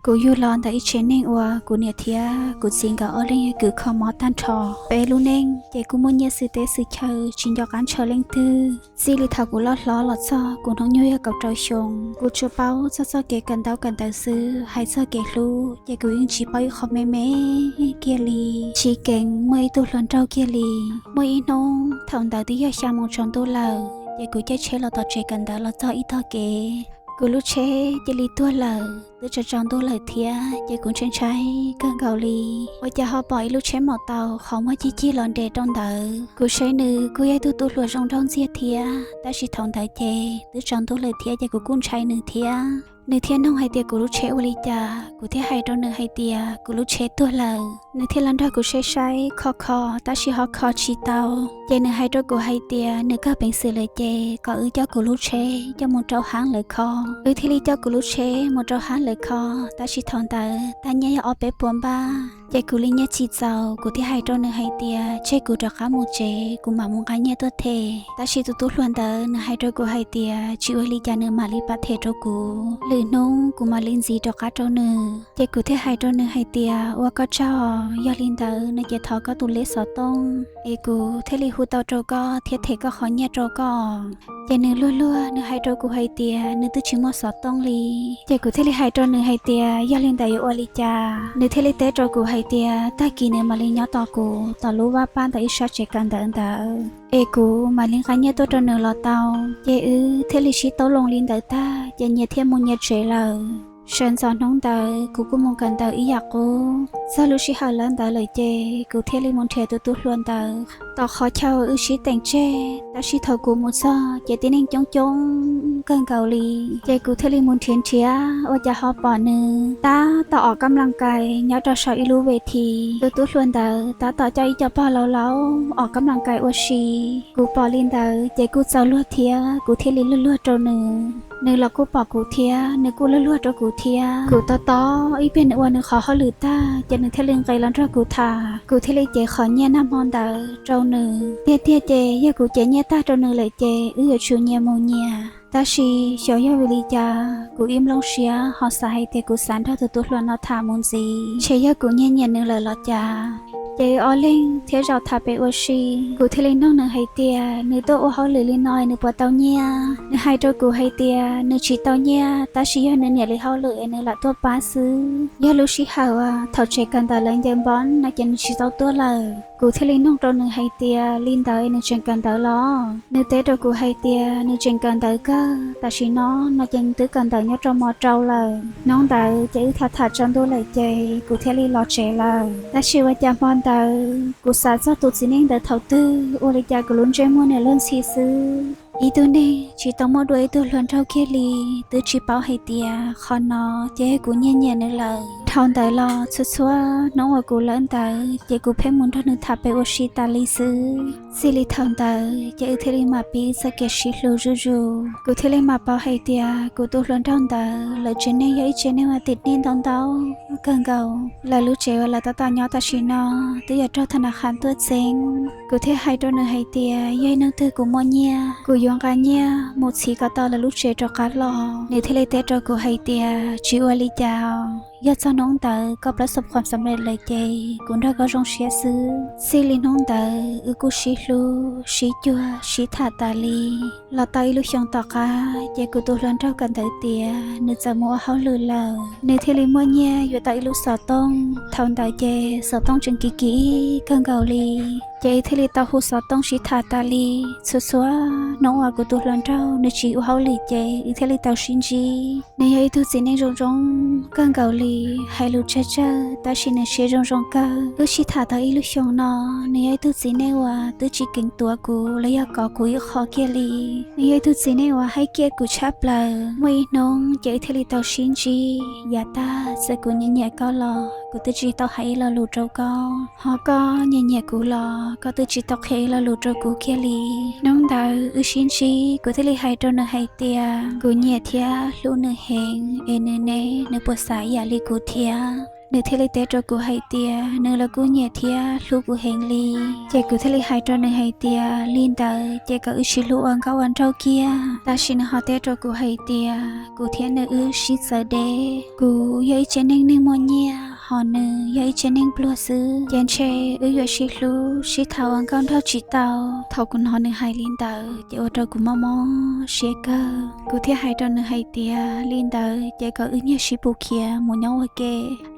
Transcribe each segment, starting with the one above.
Kuv yug los ntawm ib tsev neeg uas kuv niam thiab kuv txiv nkawd ob leeg yog kws kho mob tag nrho. Peb lub neej ces kuj muaj nyiaj xwm teb xwm chaw tsis nco qab ntshaw leej twg. Txij li thaum kuv loj hlob los txog kuv hnub nyoog yog kaum rau xyoo, kuv tsuas paub txog txoj kev kawm ntaub kawm ntawv xwb. Hais txog kev hlub ces kuv yeej tsis paub ib qho me me kiag li. Tsis keev muaj ib tug hluas nraug kiag li. Muaj ib hnub thaum ntawd twb yog xya moos tsaus ntuj lawm, ces kuv caij tsheb los tom tsev kawm ntawv los txog ib tog kev, kuv lub tsheb cia li tuag lawm. Twb tsaus tsaus ntuj lawm thiab ces kuv ntshai ntshai kawg nkaus li. Ua cas ho pom ib lub tsheb maum taus qhov muag cig cig los nres rau ntawd. Kuv saib nws kuj yog ib tug tub hluas zoo nraug ntxiag thiab, tab sis thaum ntawd ces twb tsaus ntuj lawm thiab ces kuv kuj ntshai nws thiab. Nws thiaj nug hais tias kuv lub tsheb ua li cas, kuv thiaj hais rau nws hais tias kuv lub tsheb tuag lawm. Nws thiaj los nrog kuv saib saib kho kho, tab sis ho kho tsis tau. Ces nws hais rau kuv hais tias nws kawg peev xwm lawm ces kom wb coj kuv lub tsheb coj mus rau hab lawv kho. Wb thiaj li coj kuv lub tsheb mus rau hab lawv kho, tab sis thaum ntawd tag nyiaj yog ob peb puas npaj. Ces kuv li nyiaj tsis txaus, kuv thiaj hais rau nws hais tias tseg kuv rov qab mus tsev, kuv mam mus nqa nyiaj tuaj them. Tab sis tus tub hluas ntawd nws hais rau kuv hais tias tsis ua li cas nws mam li pab them rau kuv, lwm hnub kuv mam li ntxiv rov qab rau nws. Ces kuv thiaj hais rau nws hais tias ua koj tsaug, yog li ntawd no ces thov koj tus lej xov tooj es kuv thiaj li hu tau rau koj thiab them koj qhov nyiaj rau koj. Ces nws luag luag nws hais rau kuv hais tias nws twb tsis muaj xov tooj li. Ces kuv thiaj li hais rau nws hais tias yog li ntawd yuav ua li cas. Nws thiaj li teb rau kuv hais tias tag kis nws mam li nyob tos kuv tom lub vaj pab ntawm ib sab tsev kawm ntawv ntawd, es kuv mam li nqa nyiaj tuaj rau nws los tau. Ces wb thiaj li sib tau loo li ntawd tag ces nyias thiaj mus nyias tsev lawm. Sawv ntxov hnub ntawd kuv kuj mus kawm ntawv ib yam qub. Txog lub sij hawm lawm ntawd lawm ces kuv thiaj li mus nrhiav tus tub hluas ntawd tom qhov chaw wb sib teem tseg, tab sis thaum kuv mus txog ces tib neeg coob coob kawg nkaus li. Ces kuv thiaj li mus nrhiav nrhiav ua cas ho pom nws tab tom ua kab nplas kais nyob rau saum ib lub ves thi. Tus tub hluas ntawd tab tom coj ib co pog laus laus ua kab nplas kais ua si. Kuv pom li ntawd ces kuj txaus luag thiab kuv thiaj li luag luag rau nws. Nws los kuj pom kuv thiab nws kuj luag luag rau kuv thiab. Kuv tos tos ib pliag nws ua nws qhov hauj lwm tag ces nws thiaj li nqes los nrog kuv tham. Kuv thiaj li cev qhov nyiaj nag hmo ntawd rau nws. Tiag tiag ces yog kuv cev nyiaj tag rau nws lawm ces wb yuav tsum nyias mus nyias. Tab sis xyov yog vim li cas kuv ib nplooj siab ho xav hais tias kuv xav nrog tus tub hluas no tham mus ntxiv, ntshe yog kuv nyiag nyiam nws lawm los cas. Ces wb ob leeg thiaj zaum tham pem ua si. Kuv thiaj li nug nws hais tias nws tuaj ua hauj lwm li no nws puas tau nyiaj. Nws hais rau kuv hais tias nws tsis tau nyiaj, tab sis yog nws nyiam li hauj lwm es nws lam tuaj pab xwb. Yog lub sij hawm uas thaum tsev kawm ntawv lawv ncaws npob no ces nws tsis tau tuaj lawm. Kuv thiaj li nug rau nws hais tias li ntawd nws tseem kawm ntawv los? Nws teb rau kuv hais tias nws tseem kawm ntawv kawg, tam sim no no ces nws twb kawm ntawv nyob rau mos rau lawm. Hnub ntawd ces wb tham tham tsaus ntuj lawm ces kuv thiaj li los tsev lawm. Tab sis ua cas hmo ntawd kuv xav txog tus txiv neej ntawd thaum twg ua li cas kuv lub ntsej muag niam luag ntxhi xwb. Ib tug neeg tsis tau muaj dua ib tug hluas nraug kiag li, twb tsis paub hais tias qhov no ces yog kuv nyiag nyiam nws lawm. Dhau ntawd los txhua txhua hnub uas kuv lawm ntawd ces kuv pheej mus nrog nws tham pem ua si tas li xwb. Txij li thaum ntawd ces wb thiaj li mam pib txoj kev sib hlub zuj zus. Kuv thiaj li mam paub hais tias kuv tus hluas nraug ntawd lawv tsev neeg yog ib tsev neeg uas tiam neej ntau ntau kawg nkaus. Lawv lub tsev uas lawv tab tom nyob tam sim no twb yuav raug thab nab qhas tuaj txeeb. Kuv thiaj hais rau nws hais tias yog ib hnub twg kuv muaj nyiaj kuv yuav nqa nyiaj mus txhiv kom tau lawv lub tsev rov qab los. Nws thiaj li teb rau kuv hais tias tsis ua li cas, yog txog hnub ntawd koj plab xom khuam xam lej lawm ces kuv nrog koj zoo siab xwb. Txij li hnub ntawd wb kuj sib hlub sib cuag sib tham tas li. Los tau ib lub xyoos tom qab ces kuv tus hluas nraug kawm ntawv tiav nws txawm mus ua hauj lwm lawm. Nws thiaj li muaj nyiaj yuav tau ib lub xov tooj. Thaum ntawd ces xov tooj tseem kim kim kawg nkaus li. Ces wb thiaj li tau hu xov tooj sib tham tas li. Txhua txhua hnub uas kuv tus hluas nraug nws tsis ua hauj lwm ces wb thiaj li tau sib ntsib. Nws yog ib tug txiv neej zoo zoo kawg nkaus li, hais lus tsawg tsawg tab sis nws siab zoo zoo kawg. Wb sib tham tau ib lub xyoos no, nws yog ib tug txiv neej uas twb tsis keev tuav kuv los yog kov kuv ib qho kiag li. Nws yog ib tug txiv neej uas haib kiaj kuv tshaj plaws. Muaj ib hnub ces wb thiaj li tau sib ntsib, yav tag txawm kuv nyiam nyiam koj los kuv twb tsis tau hais ib lo lus rau koj, ho koj nyiam nyiam kuv los koj twb tsis tau qhia ib lo lus rau kuv kiag li. Hnub ntawd wb sib ntsib kuv thiaj li hais rau nws hais tias kuv nyiam thiab hlub nws heev es nws ne, nws puas xav ib yam li kuv thiab. Nws thiaj li teb rau kuv hais tias nws los kuj nyiam thiab hlub kuv heev li. Ces kuv thiaj li hais rau nws hais tias li ntawd ces kom wb sib hlub ua nkauj ua nraug kiag. Tab sis nws ho teb rau kuv hais tias kuv thiab nws wb sib txawv deb, kuv yog ib tsev neeg neeg muaj nyiaj, ho nws yog ib tsev neeg pluag xwb, ces ntshe wb yuav sib hlub sib tham ua nkauj nraug tsis tau. Thaum kuv hnov nws hais li ntawd ces ua rau kuv mob mob siab kawg. Kuv thiaj hais rau nws hais tias li ntawd ces kom wb nyiag sib pus khiav mus nyob ua ke,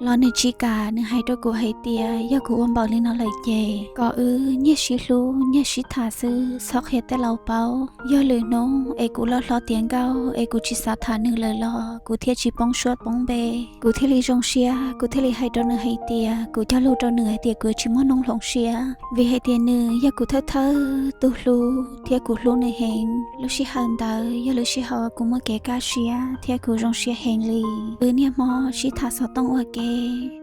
los nws tsis kam. Nws hais rau kuv hais tias yog kuv ua npaum li no lawm ces kom wb nyiag sib hlub nyiag sib tham xwb, txhob qhia tej laus paub. Yog lwm hnub es kuv loj hlob tiav nkauj es kuv tsis xav tham nws lawm los kuv thiaj tsis poob suab poob npe. Kuv thiaj li zoo siab, kuv thiaj li hais rau nws hais tias kuv cog lus rau nws hais tias kuv tsis muaj noob hloov siab, vim hais tias nws yog kuv thawj thawj tus hlub thiab kuv hlub nws heev. Lub sij hawm ntawd yog lub sij hawm kuv muaj kev kaj siab thiab kuv zoo siab heev li. Wb niaj hmo sib tham xov tooj ua ke.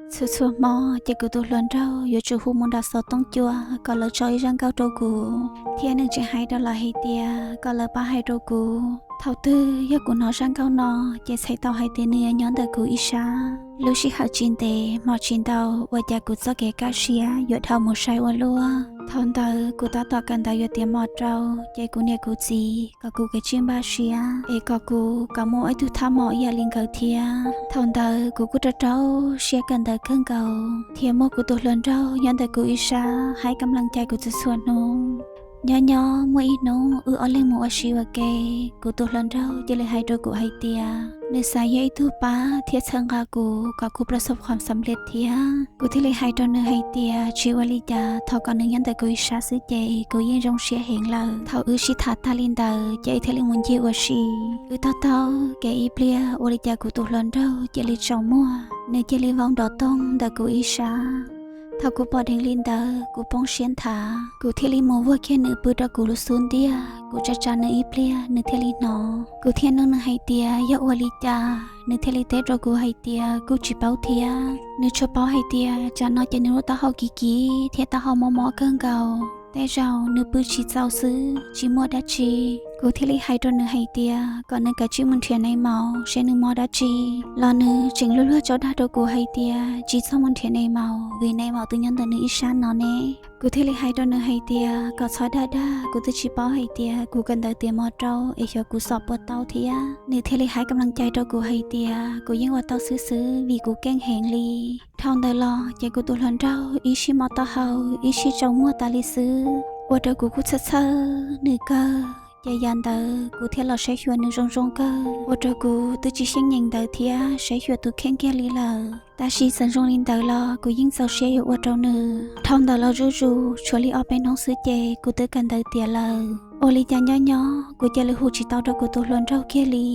Txhua txhua hmo ces kuv tus hluas nraug yuav tsum hu mus nram xov tooj cua kom lawv tso ib zaj nkauj rau kuv, thiab nws tseem hais rau lawv hais tias kom lawv pab hais rau kuv. Thaum twg yog kuv hnov zaj nkauj no ces txhais tau hais tias nws yuav nyob ntawm kuv ib sab. Lub sij hawm tsis ntev hmo tsis ntau ua cas kuv txoj kev kaj siab yuav dhau mus sai ua luaj. Thaum ntawd kuv tab tom kawm ntawv yuav tiav mos rau, ces kuv niam kuv txiv kom kuv kav tsij npaj siab es kom kuv kom muaj ib tug thaj mom ib yam li nkawd thiab. Thaum ntawd kuv kuj rau rau siab kawm ntawv kawg nkaus thiab muaj kuv tus hluas nraug nyob ntawm kuv ib sab hais kam leej cai kuv txhua txhua hnub. Nyob nyob muaj ib hnub wb ob leeg mus ua si ua ke, kuv tus hluas nraug cia li hais rau kuv hais tias nws xav yog ib tug pab thiab txhawb nqa kuv kom kuv plaub xob qhov xam lej thiab. Kuv thiaj li hais rau nws hais tias tsis ua li cas, thov kom nws nyob ntawm kuv ib sab xwb ces kuv yeej zoo siab heev lawm. Thaum wb sib tham tag li ntawd ces wb thiaj li mus ncig ua si. Wb taug taug kev ib pliag ua li cas kuv tus hluas nraug cia li tsaus muag, nws cia li vau nrov toog ntawm kuv ib sab. Thaum kuv pom dheev li ntawd kuv poob siab nthav, kuv thiaj li mus vuag kiag nws pw rau kuv lub xub ntiag. Kuv tsa tsa nws ib pliag nws thiaj li hnov. Kuv thiaj nug nws hais tias yog ua li cas, nws thiaj li teb rau kuv hais tias kuj tsis paub thiab. Nws tsuas paub hais tias tsam no ces nws lub taub hau kiv kiv thiab taub hau mob mob kawg nkaus. Tej zaum nws pw tsis txaus xwb tsis muaj dab tsi. Kuv thiaj li hais rau nws hais tias kom nws kav tsij mus nrhiav nais maum seb nws mob dab tsi. Los nws tseem luag luag tso dag rau kuv hais tias tsis txhob mus nrhiav nais maum vim nais maum twb nyob ntawm nws ib sab no ne. Kuv thiaj li hais rau nws hais tias kom txhob dag dag, kuv twb tsis paub hais tias kuv kawm ntawv tiav mos rau es xyov kuv xom puas tau thiab. Nws thiaj li hais kam leej cai rau kuv hais tias kuv yeej ua tau xwb xwb vim kuv keej heev li. Dhau ntawd los ces kuv tus hluas nraug ib sij mob taub hau ib sij tsaus muag tas li xwb, ua rau kuv kuj txhawj txhawj nws kawg. Ces yam ntawd kuv thiaj los saib xyuas nws zoo zoo kawg, ua rau kuv twb tsis xyeej nyeem ntawv thiab saib xyuas tus kheej kiag li lawm. Tab sis txawm zoo li ntawd los kuv yeej txaus siab yuav ua rau nws. Dhau ntawd los zuj zus tshuav li ob peb hnub xwb ces kuv twb kawm ntawv tiav lawm. Ua li cas nyob nyob kuv cia li hu tsis tau rau kuv tus hluas nraug kiag li.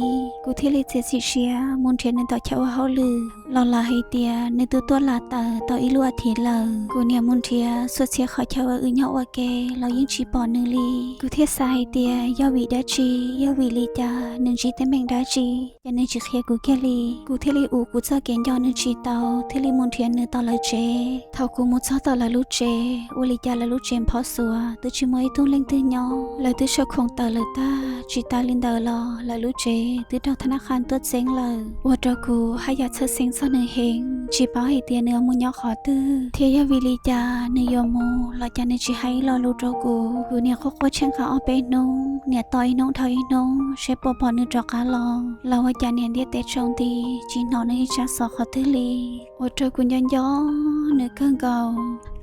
Kuv thiaj li txiav txim siab mus nrhiav nws tom chaw ua hauj lwm los lawv hais tias nws twb tuaj lam tawm tau ib lub as thiv lawm. Kuv niam mus nrhiav txhua txhia qhov chaw uas wb nyob ua ke los yeej tsis pom nws li. Kuv thiaj xav hais tias yog vim dab tsi, yog vim li cas nws ntsib teeb meem dab tsi ces nws tsis qhia kuv kiag li. Kuv thiaj li ua kuv txoj kev nco nws tsis tau, thiaj li mus nrhiav nws tom lawv tsev. Thaum kuv mus txog tom lawv lub tsev, ua li cas lawv lub tsev nphob xuav twb tsis muaj ib tug leej twg nyob, lawv twb sau khoom tawm lawm tag. Tsis tas li ntawd los lawv lub tsev twb raug thab nab qha tuaj txeeb lawm, ua rau kuv haj yam txhawj xeeb txog nws heev, tsis paub hais tias nws yuav mus nyob qhov twg thiab yog vim li cas nws yuav mus los cas nws tsis hais ib lo lus rau kuv. Kuv niam quaj quaj tsheej qab ob peb hnub, niam tos ib hnub dhau ib hnub seb puas pom nws rov qab los, los ua cas niam ntiaj teb tsaus nti, tsis hnov nws ib tsab xov qhov twg li, ua rau kuv nco nco nws kawg nkaus.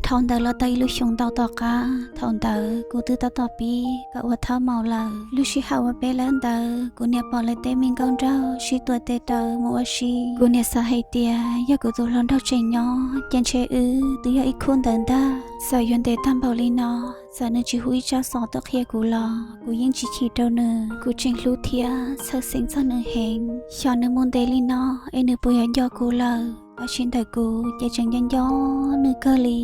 Dhau ntawd los tau ib lub xyoos ntau tom qab, thaum ntawd kuv twb tab tom pib kom ua thawj maum lawm. Lub sij hawm uas peb lawb ntawd kuv niam pom lawv tej me nkauj nraug sib tua tes taw mus ua si. Kuv niam xav hais tias yog kuv tus hluas nraug tseem nyob ces ntshe wb twb yog ib khub ntawd ntag. Txawm yuav ntev tag npaum li no, txawm nws tsis hu ib tsab xov tuaj qhia kuv los kuv yeej tsis chim rau nws. Kuv tseem hlub thiab txhawj xeeb txog nws heev. Xyov nws mus ntev li no es nws puas yuav nco kuv lawm. Tab sis ntawm kuv ces tseem nco nco nws kawg li.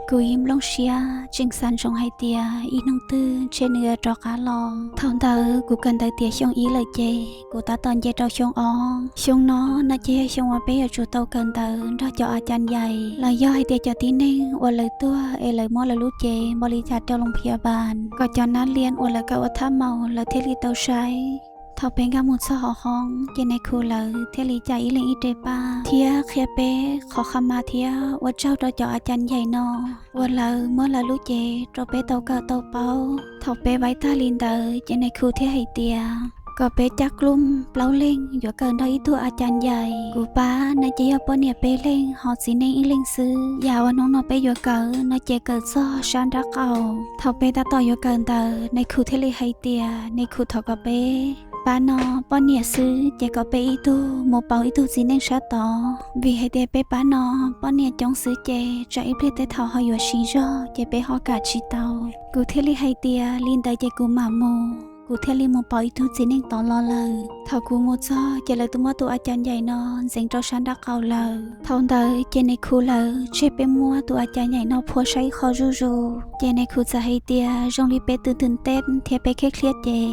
Kuv yeej nplooj siab tseem xav ntsoov hais tias ib hnub twg ntshe nws yuav rov qab los. Thaum ntawd kuv kawm ntawv tiav xyoo ib lawm ces kuv tab tom nce rau xyoo ob. Xyoo no no ces yog xyoo uas peb yuav tsum tau kawm ntawv nrog cov a cas yais los yog hais tias cov tib neeg uas lawv tuag es lawv muab lawv lub cev npaum li cas rau loos phiav vas kom cov nab lias uas lawv kawm ua thab maum lawv thiaj li tau saib. Thaum peb nkag mus txog hauv hoob ces nais khu lawv thiaj li cais ib leeg ib re paj thiab qhia peb qhov qha mas thiab ua tsaug rau cov a cas nyaim no uas lawv muab lawv lub cev rau peb tau kawm tau paub. Thaum peb vaib tag li ntawd ces nais khu thiaj hais tias kom peb cab kluj plaub leeg yuav kawm nrog ib tug a cas nyaim. Kuv pab no ces yog poj niam peb leeg ho txiv neej ib leeg xwb. Yam uas hnub no peb yuav kawm no ces kawm txog sab nrab qaum. Thaum peb tab tom yuav kawm ntawd nais khu thiaj li hais tias nais khu thov kom peb pab no poj niam xwb ces kom peb ib tug mus pauv ib tug txiv neej sab tod, vim hais tias peb pab no poj niam coob xwb ces tsam ib pliag tej thaum ho yuav siv zog ces peb ho kam tsis tau. Kuv thiaj li hais tias li ntawd ces kuv mam mus. Kuv thiaj li mus pauv ib tug txiv neej tod los lawm. Thaum kuv mus txog ces lawv twb muab tus a cas nyaim no ntxeev rau sab nrab qaum lawm. Thaum ntawd ces nais khu lawv tseg peb muab tus a cas nyaim no phua saib ib qho zuj zus. Ces nais khu txawm hais tias zoo li peb twb twb teb thiab peb khej khliab ces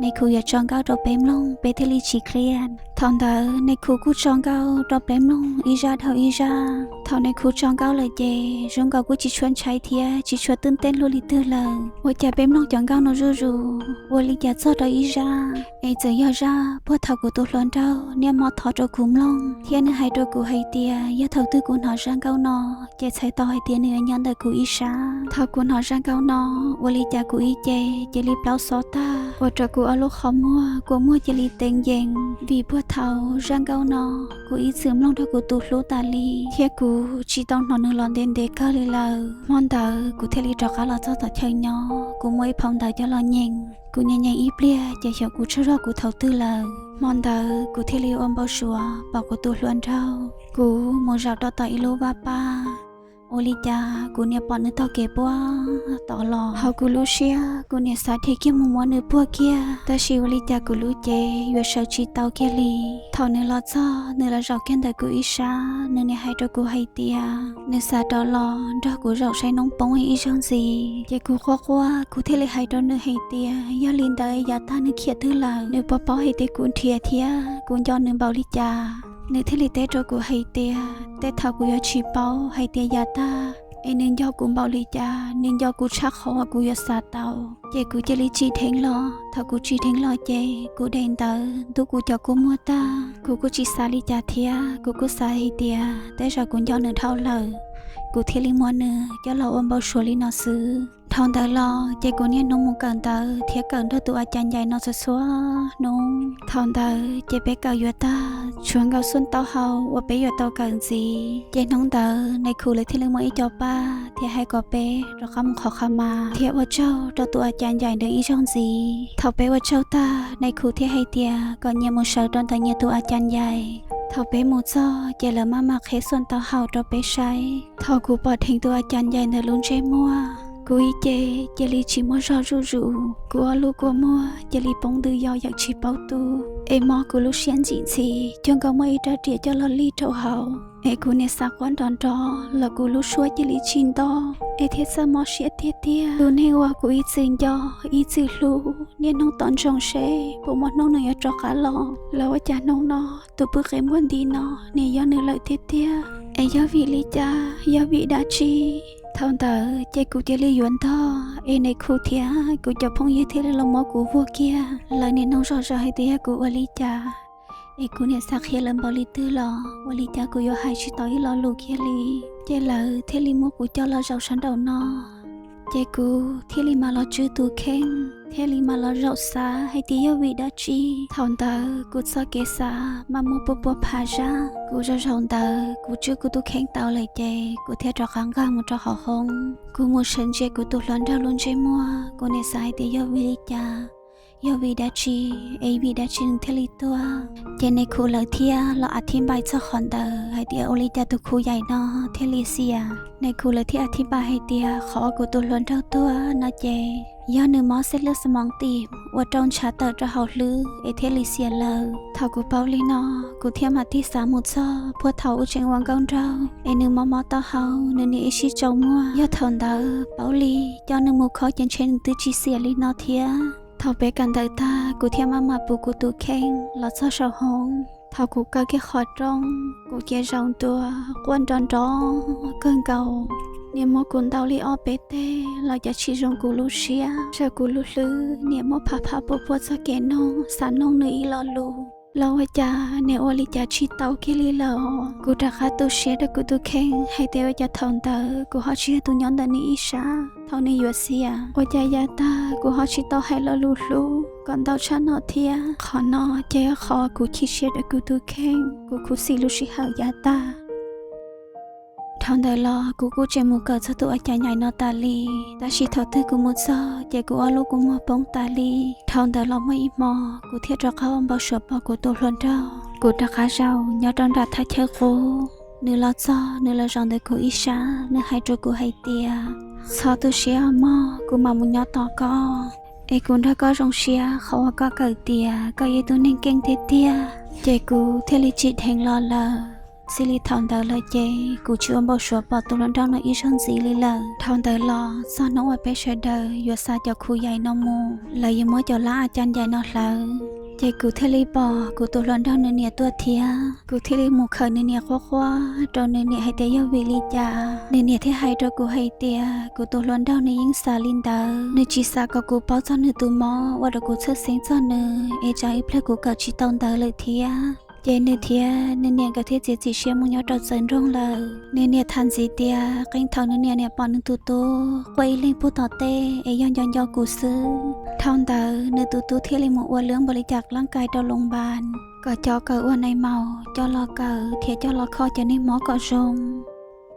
nais khu yuav tso nkauj rau peb mloog peb thiaj li tsis khliab. Thaum ntawd nais khu kuj tso nkauj rau peb mloog ib zaj dhau ib zaj. Thaum nais khu tso nkauj lawm ces zoo nkaus kuj tsis tshua ntshai thiab tsis tshua twb teb luaj li twg lawm. Ua cas peb mloog cov nkauj no zuj zus ua li cas txog rau ib zaj es txawm yog zaj puag thaum kuv tus hluas nraug niaj hmo thov rau kuv mloog thiab nws hais rau kuv hais tias yog thaum twg kuv hnov zaj nkauj no ces txhais tau hais tias nws yuav nyob ntawm kuv ib sab. Thaum kuv hnov zaj nkauj no ua li cas kuv ib ce cia li plaub xob tag ua rau kuv ob lub qhov muag kua muag cia li teev yees vim puag thaum zaj nkauj no kuv ib txwm mloog rau kuv tus hlub tas li thiab kuv tsis tau hnov nws los ntev ntev kawg li lawm. Hmo ntawd kuv thiaj li rov qab los txog tom chaw nyob, kuv muab ib phau ntawv coj los nyeem. Kuv nyeem nyeem ib pliag ces xyov kuv tsaug zog kuv thaum twg lawm. Hmo ntawd kuv thiaj li ua npau suav pom kuv tus hluas nraug. Kuv mus zaum rau tom ib lub vaj paj, ua li cas kuv niam pom nws taug kev puag tod los. Hauv kuv lub siab kuv niam xav dhia kiag mus muab nws puag kiag, tab sis ua li cas kuv lub cev yuav sawv tsis tau kiag li. Thaum nws los txog nws los zaum kiag ntawm kuv ib sab, nws niaj hais rau kuv hais tias nws xav rov los nrog kuv zaum saib hnub poob ib zaug ntxiv. Ces kuv quaj quaj kuv thiaj li hais rau nws hais tias yog li ntawd yav tag nws khiav twg lawm, nws puas paub hais tias kuv nrhiav thiab kuv nco nws npaum li cas. Nws thiaj li teb rau kuv hais tias tej thaum kuv yuav tsis paub hais tias yav tag es nws nco kuv npaum li cas, nws nco kuv tshaj qhov uas kuv yuav xav tau. Ces kuv cia li tsim dheev los. Thaum kuv tsim dheev los ces kuv de ntawv ntub kuv cov kua muag tag, kuv kuj tsis xav li cas thiab, kuv kuj xav hais tias tej zaum kuv nco nws dhau lawm, kuv thiaj li muab nws coj los ua npau suav li no xwb. Dhau ntawd los ces kuv niaj hnub mus kawm ntawv thiab kawm nrog tus a cas ncaim no txhua txhua hnub. Thaum ntawd ces peb kawm yuav tag, tshuav nkaus xuaj taub hau uas peb yuav tau kawm ntxiv. Ces hnub ntawd nais khu lawv thiaj li muaj ib co paj thiab hais kom peb rov qab mus qhov qha mas thiab ua tsaug rau tus a cas ncaim ntawd ib zaug ntxiv. Thaum peb ua tsaug tag, nais khu thiaj hais tias kom nyias mus sawv rau ntawm nyias tus a cas ncaim. Thaum peb mus txog ces lawv maj mam qheb xuaj taub hau rau peb saib. Thaum kuv pom dheev tus a cas ncaim ntawd lub ntsej muag, kuv ib ce cia li tsis muaj zog zuj zus, kuv ob lub kua muag cia li poob ntws yos yawm tsis paub tu, es mob kuv lub siab ntxim ntxhi cuag nkaus muaj ib rab riam coj los lig rau hauv. Es kuv niaj xav quaj nrov nrov los kuv lub suab cia li tsis nto, es thiaj txawj mob siab tiag tiag. Tus neeg uas kuv ib txwm nco ib txwm hlub, niaj hnub tos ntsoov seb puas muaj hnub nws yuav rov qab los, los ua cas hnub no tus pw qe muag nti no nim yog nws lawm tiag tiag. Es yog vim li cas, yog vim dab tsi? Thaum ntawd ces kuv cia li yuav ntog, es nais khu thiab kuv cov phooj ywg thiaj li los muab kuv vuag kiag. Lawv niaj hnub zoj zog hais tias yog kuv ua li cas, es kuv niaj xav qhia lawv npaum li twg los ua li cas kuv yuav hais tsis tau ib lo lus kiag li. Ces lawv thiaj li muab kuv coj los zaum sab nraum no. Ces kuv thiaj li mam los tswj tus kheej, thiaj li mam los zaum xav hais tias yog vim dab tsi. Thaum ntawd kuv txoj kev xav mas muaj puas puas phav zaj. Kuv zaum zaum ntawd kuv tswj kuv tus kheej tau lawm ces kuv thiaj rov qab nkag mus rau hauv hoob. Kuv mus sawv ntsia kuv tus hluas nraug lub ntsej muag, kuv niaj xav hais tias yog vim li cas, yog vim dab tsi, es vim dab tsi nws thiaj li tuag. Ces nais khu lawv thiaj los a thib npais txog qhov ntawd hais tias ua li cas tus khu yaim no thiaj li xiam. Nais khu lawv thiaj a thib npais hais tias qhov uas kuv tus hluas nraug tuag no ces yog nws mob xeb lwj xas moov tim ua rau ntshav tawm rau hauv hlwb es thiaj li xiam lawm. Thaum kuv paub li no, kuv thiaj mam tig xav mus txog puag thaum ub tseem ua nkauj nraug es nws mob mob taub hau, nws niaj ib sij tsaus muag, yog thaum ntawd paub li coj nws mus khob ces ntshe nws twb tsis xiam li no thiab. Thaum peb kawm ntawv tag, kuv thiaj maj mam pum kuv tus kheej los txog saum hoob. Thaum kuv kaw kiag qhov rooj, kuv cia zaum ntua quaj nrov nrov kawg nkaus. Niam muab kuv ntaus li ob peb teg los cas tsis zoo kuv lub siab, tsuas kuv lub hlwb niam muab phab phab puab puab txoj kev noog xav noog nws ib lo lus. Los ua cas niam ua li cas tsis tau kiag li lawm. Kuv rov qab tu siab rau kuv tus kheej hais tias ua cas thaum ntawd kuv ho tsis yog tus nyob ntawm nws ib sab. Thaum nws yuav xiam ua cas yav tag kuv ho tsis tau hais lo lus hlub kom ntau tshaj no thiab. Qhov no ces yog qhov kuv chim siab rau kuv tus kheej, kuv khuv xim lub sij hawm yav tag. Dhau ntawd los kuv kuj tseem mus kawm txog tus A Cas Nyaim no tas li, tab sis thaum twg kuv mus txog ces kuv ob lub kua muag poob tas li. Dhau ntawd los muaj ib hmo kuv thiaj rov qab ua npau suav pom kuv tus hluas nraug. Kuv rov qab zaum nyob rau nram thaj chaw qub, nws los txog nws los zaum ntawm kuv ib sab, nws hais rau kuv hais tias, txhob tu siab mog, kuv mam mus nyob tos koj, es kuv nrog koj zoo siab qhov uas koj kawm tias koj yog ib tug neeg keej tiag tiag. Ces kuv thiaj li tsim dheev los lawm. Txij li thaum ntawd lawm ces kuv tsis ua npau suav pom tus hluas nraug no ib zaug ntxiv li lawm. Dhau ntawd los txog hnub uas peb sawv daws yuav xa cov khu yaim no mus, lawv yuav muab cov lab A Cas Nyaim no hlawv, ces kuv thiaj li pom kuv tus hluas nraug nws niam tuaj thiab. Kuv thiaj li mus khawm nws niam quaj quaj rau nws niam hais tias yog vim li cas. Nws niam thiaj hais rau kuv hais tias kuv tus hluas nraug nws yeej xav li ntawd, nws tsis xav kom kuv paub txog nws tus mob ua rau kuv txhawj xeeb txog nws es tsam ib pliag kuv kawm tsis tau ntawv lawm thiab. Ces nws thiab nws niam nkawd thiaj txiav txim siab mus nyob rau txawv nroog lawm. Nws niam tham ntxiv tias qee thaum nws niam niam pom nws tus tub quaj ib leeg puag tom tej es yog nco nco kuv xwb. Dhau ntawd nws tus tub thiaj li mus ua lwb npaum li cas laj kais rau loos npas kom cov kawm ua nais maus coj los kawm thiab coj los kho cov neeg mob kom zoo.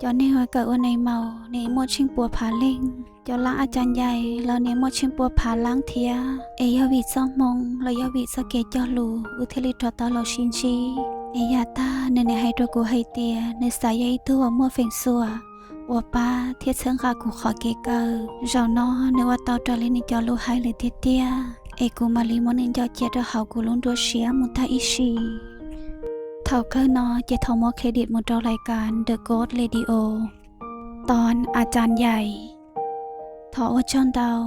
Cov neeg uas kawm ua nais maus nws muaj tsheej pua phav leej, cov lab A Cas Nyaim los nws muaj tsheej pua phav lab thiab. Es yog vim txoj hmoo los yog vim txoj kev cog lus wb thiaj li rov tau los sib ntsib. Es yav tag nws niam hais rau kuv hais tias nws xav yog ib tug uas muaj feem xyuam uas pab thiab txhawb nqa kuv qhov kev kawm. Zaum no nws ua tau raws li nws cov lus hais lawm tiag tiag, es kuv mam li muab nws nco cia rau hauv kuv lub nruab siab mus tag ib sim. Thaum kawg no ces thov muab credit mus rau lais kas The Ghost Radio, ton A Cas Nyaim. Thov ua tsaug ntau.